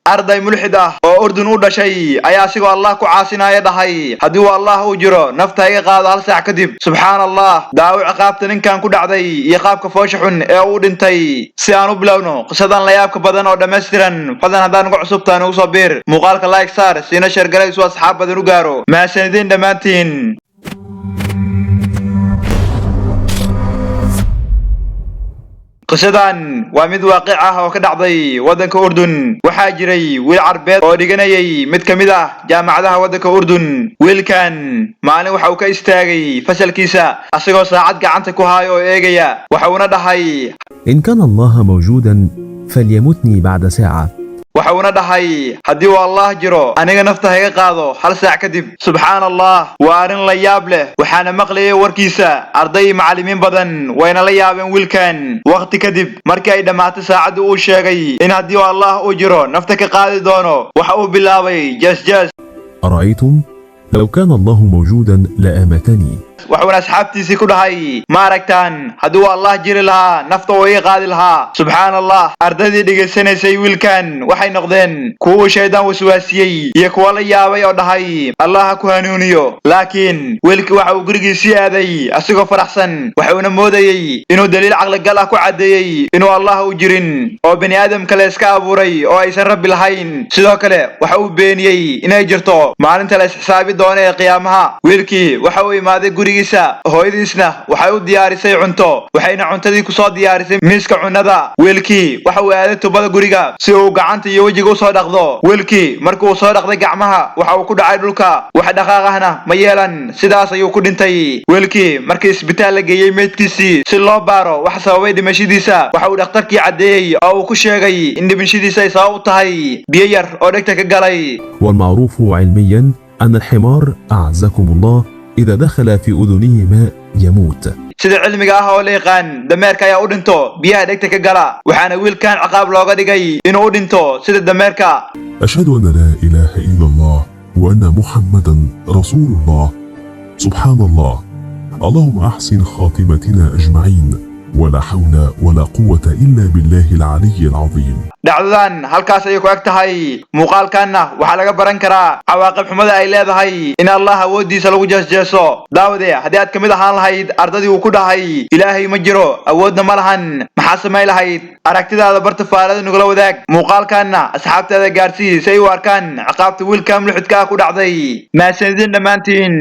Arday mulxid ah oo Urdun u dhashay ayaa asigoo Allah ku caasinaya dhahay, haddii uu Allah uu jiro, nafta iga qaado hal saac kadib. Subxaan Allah, daawo ciqaabta ninkan ku dhacday iyo qaabka foosha xun ee uu dhintay. Si aan u bilowno qisadan layaabka badan oo dhammaystiran, fadlan haddaan uga cusubtahay nugu soo biir, muuqaalka like saar, siina share garay si asxaab badan u gaaro. Mahadsanidin dhammaantiin. Qisadan waa mid waaqic ah oo ka dhacday waddanka Urdun. Waxaa jiray wiil Carbeed oo dhiganayay mid ka mid ah jaamacadaha waddanka Urdun. Wiilkan maalin waxa uu ka istaagay fasalkiisa asagoo saacad gacanta ku haayo oo eegaya. Waxa uuna dhahay, إن كان الله موجودا فليمتني بعد ساعة. Waxa uuna dhahay, haddii uu Allah jiro, aniga nafta ha iga qaado hal saac kadib. Subxaan Allah, waa arrin la yaab leh. Waxaana maqlayay warkiisa arday iyo macallimiin badan, wayna la yaabeen wiilkan. Waqti kadib markii ay dhammaatay saacadda uu sheegay in haddii uu Allah uu jiro nafta ka qaadi doono, waxa uu bilaabay jees jees. أرأيتم لو كان الله موجودا لأماتني. Wuxuuna asxaabtiisii ku dhahay, ma aragtaan, haddii uu Allah jiri lahaa, nafta uu iga qaadi lahaa. Subxaan Allah, ardaydii dhegaysanaysay wiilkan waxay noqdeen kuwa uu shaydaan waswaasiyey iyo kuwa la yaabay oo dhahay, Allah ha ku hanuuniyo. Laakiin wiilkii waxa uu gurigiisii aaday asigoo faraxsan, waxuuna moodayey inuu daliil caqligal ah ku caddeeyey inuu Allah u jirin oo bini aadamka la iska abuuray oo aysan rabbi lahayn. Sidoo kale waxa uu beeniyey inay jirto maalinta la isxisaabi doono ee qiyaamaha. Wiilkii waxa uu imaaday gurigiisa, hooyadiisna waxay u diyaarisay cunto, waxayna cuntadii kusoo diyaarisay miiska cunnada. Wiilkii waxa uu aaday tubada guriga si uu gacanta iyo wejiga usoo dhaqdo. Wiilkii markii uu soo dhaqday gacmaha, waxa uu ku dhacay dhulka, wax dhaqaaq ahna ma yeelan, sidaas ayuu ku dhintay. Wiilkii markii isbitaal la geeyey meydkiisii si loo baaro wax sababay dhimashadiisa, waxa uu dhakhtarkii caddeeyey oo uu ku sheegay in dhimashadiisa ay sabab u tahay biyo yar oo dhegta ka galay. والمعروف علميا أن الحمار أعزكم الله إذا دخل في أذنه ماء يموت. Sida cilmiga ah oo la yaqaan, dameerka ayaa u dhinto biyaha dhegta ka gala, waxaana wiilkan ciqaab looga dhigay inuu u dhinto sida dameerka. أشهد أن لا إله إلا الله وأن محمدا رسول الله. سبحان الله، اللهم أحسن خاتمتنا أجمعين، ولا حول ولا قوة إلا بالله العلي العظيم. Dhacdadan halkaas ayay ku eg tahay. Muuqaalkanna waxaa laga baran karaa cawaaqib xumada ay leedahay in Allah awooddiisa lagu jeesjeeso. Daawade, haddii aad ka mid ahaan lahayd ardadii uu ku dhahay Ilaahay ma jiro, awoodna ma lahan, maxaa samay lahayd? Aragtidaada barta faalada nagula wadaag. Muuqaalkanna asxaabtaada gaarsii si ay u arkaan ciqaabta wiilka mulxidka ah ku dhacday. Mahadsanidin dhammaantiin.